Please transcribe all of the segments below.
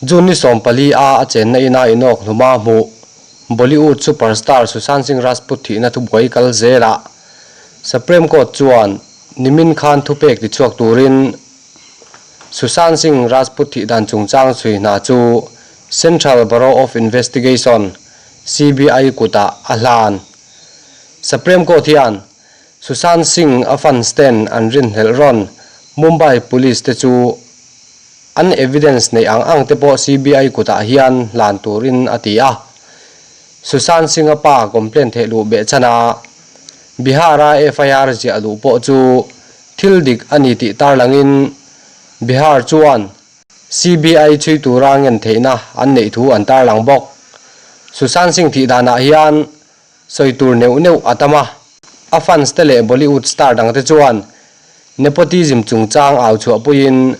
June ni 14 a a chenna ina inawk hluma hmuh Bollywood superstar Sushant Singh Rajput thihna thubuai kal zelah Supreme Court chuan nimin khan thupek tichhuak turin Sushant Singh Rajput thih dan chungchang chhui hna chu Central Bureau of Investigation, CBI, kutah a hlan. Supreme Court hian Sushant Singh a fans ten an rinhlelh rawn Mumbai Police te chu An evidence neih ang ang te pawh CBI kutah hian hlan turin a ti a. Sushant Singh-a pa complaint theih luh beh chhan a, Bihar-a FIR ziah luh pawh chu thil dik a ni tih tarlangin Bihar chuan CBI chhui tura ngen theihna an neih thu an tarlang bawk. Sushant Singh thih danah hian sawi tur neuh neuh a tam a, a fans te leh Bollywood star dang te chuan nepotism chungchang au chhuah puiin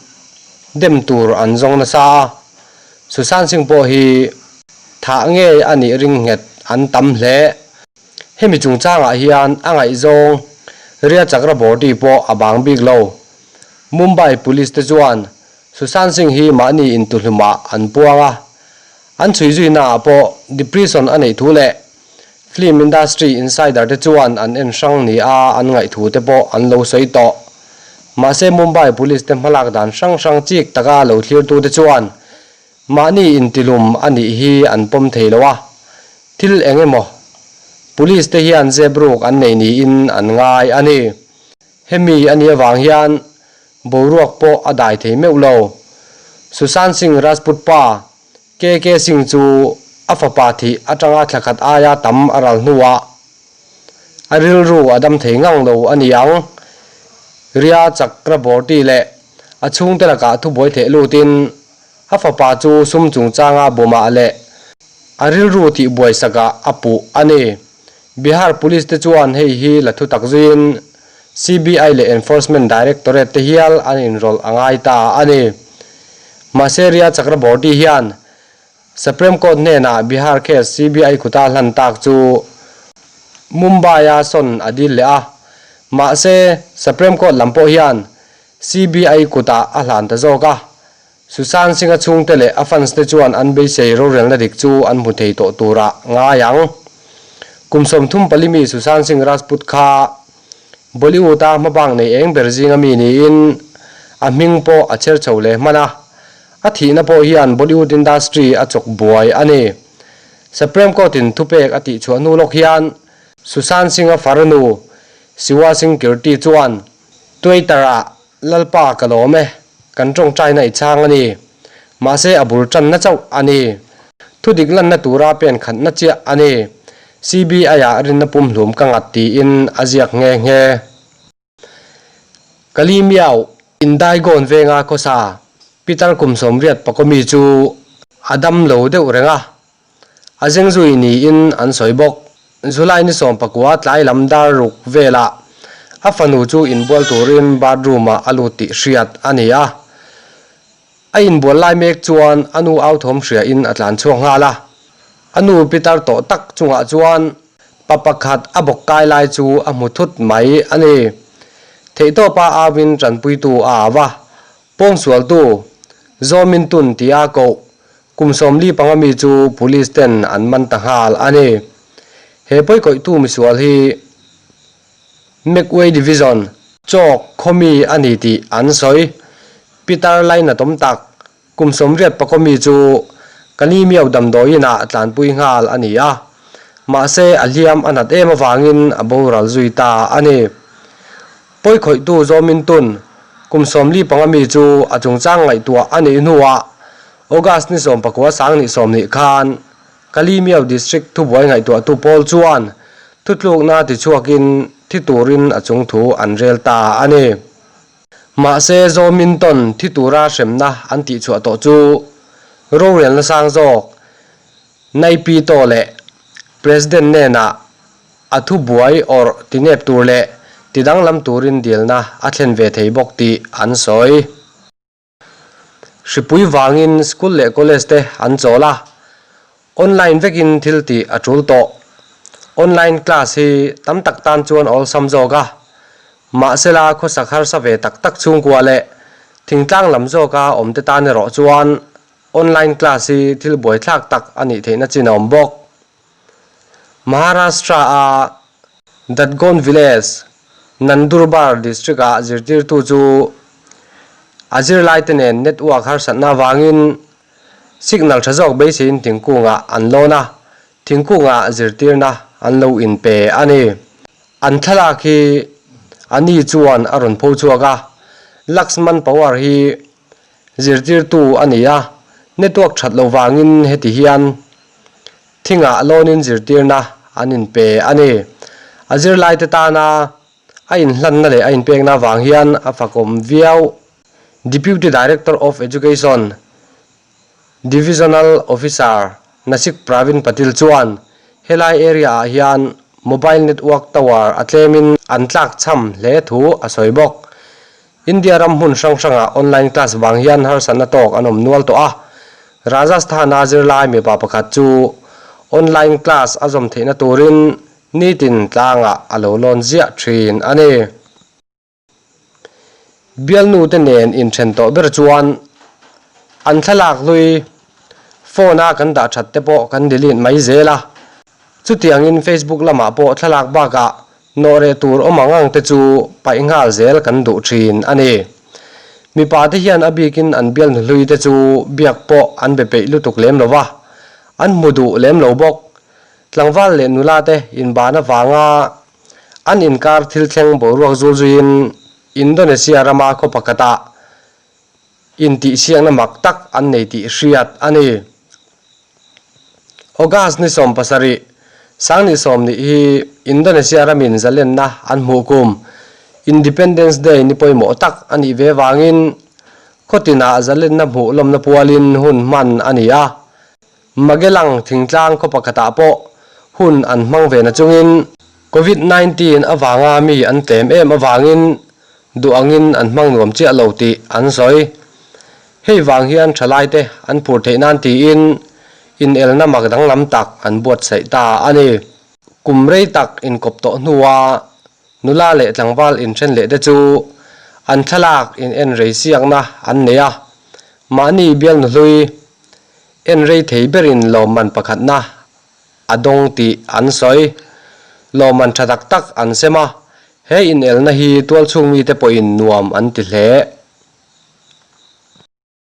dem tur an zawng nasa a, Sushant Singh pawh hi thah ngei a nih ring nghet an tam hle. Hemi chungchangah hian a ngaihzawng Rhea Chakraborty pawh a bang bik lo. Mumbai Police te chuan Sushant Singh hi mahni intuhlumah an puang a, An chhui zuina ah pawh depression a neih thu leh film industry insider te chuan an en hrang ni a an ngaih thu te pawh an lo sawi tawh. Mahse Mumbai Police te hmalak dan hrang hrang chik taka lo thlirtu te chuan mahni intilum a nih hi an pawm thei lo a, thil eng emaw Police te hian zep ruk an nei niin an ngai a ni. Hemi a nih avang hian boruak pawh a dai thei meuh lo. Sushant Singh Rajput pa KK Singh chu a fapa thih atanga thla khat aia tam a ral hnuah a rilru a dam thei ngang lo a ni ang. Rhea Chakraborty leh a chhungte lakah thubuai theh lutin a fapa chu sum chungchanga bawmah leh a rilru tihbuai sakah a puh a ni. Bihar Police te chuan hei hi la thu tak zuiin CBI leh Enforcement Directorate te hial an inrawlh a ngai ta a ni. Mahse Rhea Chakraborty hian Supreme Court hnenah Bihar case CBI kuta hlan tak chu Mumbai-a sawn a dil leh a. Mahse Supreme Court lam pawh hian CBI kutah a hlan ta zawk a. Sushant Singh-a chhungte leh a fans te chuan an beisei rorelna dik chu an hmu thei tawh turah ngai ang. Kum 34 mi Sushant Singh Rajput kha Bollywood-a hmabak nei eng ber zinga mi niin a hming pawh a chher chho leh hman a, a thihna pawh hian Bollywood industry a chawk buai a ni. Supreme Court-in thupek a tihchhuah hnu lawk hian Sushant Singh-a farnu Shiwa Singh Kirti chuan Twitter-ah Lalpa ka lawm e, kan tawngtaina i chhang a ni. Mahse a bul tanna chauh a ni. Thudik lanna tura pen khatna chiah a ni. CBI-ah rinna pumhlum ka ngat tiin a ziak nghe nghe. Kalimiau Indaigawn venga khawsa Peter kum 80 Pakomi chu a dam lo deuh reng a, A zengzui niin an sawi bawk. July ni 19 tlai lam dar ruk velah a fanu chu inbual turin bathroom ah a lut tih hriat a ni a. A inbual lai mek chuan a nu au thawm hria in a tlan chhuak nghal a. A nu pitar tawh tak chungah chuan pa pakhat a bawk kai lai chu a hmu thut mai a ni. Theihtawpa auin tanpuitu a au a, Pawngsualtu, Zawmintun tia koh Kum 45 mi chu police ten an man ta nghal a ni. He pawikawihtu misual hi Meckway Division, Chawk khawmi a ni tih an sawi. Peter Lainatawm tak, kum 84 mi chu Kalimiau damdawiin ah tlanpui nghal a ni a. Mahse a hliam a nat em avangin a boral zui ta a ni. Pawikhawihtu Zawmintun, kum 45 mi chu a chungchang ngaihtuah a nih hnuah August ni 19 sang ni 20 khan Kalimiau District thubuai ngaihtuahtu pawl chuan thutlukna tichhuakin thi turin a chungthu an rel ta a ni. Mahse Zawminton thi tura hremna an tihchhuah tawh chu rorelna sang zawk Naipito leh President hnenah A thubuai awrh tinep tur leh tidanglam turin dilna a thlen ve thei bawk tih an sawi. Hripui vangin school leh college te an chawl a, online vekin thil tih a tul tawh. Online class hi tam tak tan chuan a awlsam zawk a, mahsela khawsak harsa ve tak tak chhungkua leh thingtlang lam zawka awmte tan erawh chuan. Online class hi thil buaithlak tak a nih theihna chin a awm bawk. Maharashtra-a Dadgaon village, Nandurbar district-ah zirtirtu chu a zirlaite nen network harsatna avangin signal tha zawk beiseiin thingkungah an lawn a, thingkungah zirtirna an lo inpe a ni. An thlalak hi a ni chuan a rawn pho chhuak a, Laxman Pawar hi Zirtirtu a ni a, network that lo vangin heti hian thingah lawnin zirtirna an inpe a ni. A zirlaite tana a inhlanna leh a inpekna vang hian a fakawm viau. Deputy Director of Education, Divisional Officer Nasik Pravin Patil chuan helai area ah hian mobile network tower a tlemin an tlakchham hle thu a sawi bawk. India ram hmun hrang hrangah online class vang hian harsatna tawk an awm nual tawh a, Rajasthan-a zirlai mipa pakhat chu online class a zawm theihna turin nitin tlangah a lo lawn ziah thin a ni. Bialnute nen inthen tawh ber chuan an thlalak hlui phone-a kan dah that te pawh kan delete mai zel a, chutiangin Facebook lamah pawh thlalak bakah Nawh reh tur awm ang ang te chu paih nghal zel kan duh thin a ni. Mipa te hian a bikin an bial hnuhlui te chu biak pawh an be peih lutuk lem lo va, an hmu duh lem lo bawk. Tlangval leh nula te inban avanga an inkar thil thleng boruak zul zuiin Indonesia rama khaw pakhatah intihsiakna mak tak an nei tih hriat a ni. August ni 70, Sangni sawmnih hi Indonesia ramin zalenna an hmuh kum, Independence Day ni pawimawh tak a nih ve vangin khawtinah zalenna hmuh lawmna pualin hun hman a ni a. Magelang thingtlang khaw pakhatah pawh hun an hmang ve na chungin Covid 19 avanga mi an tlem em avangin duh angin an hmang nuam chiah lo tih an sawi. Hei vang hian thalaite an phur theih nan tiin inelna mak danglam tak an buatsaih ta a ni. Kum rei tak inkawp tawh hnua nula leh tlangval inthen leh te chu an thlalak in en rei siakna an nei a, mahni bialnu hlui en rei thei berin lawmman pakhatna a dawng tih an sawi. Lawmman tha tak tak an sem a, he inelna hi tualchhung mite pawhin nuam an ti hle.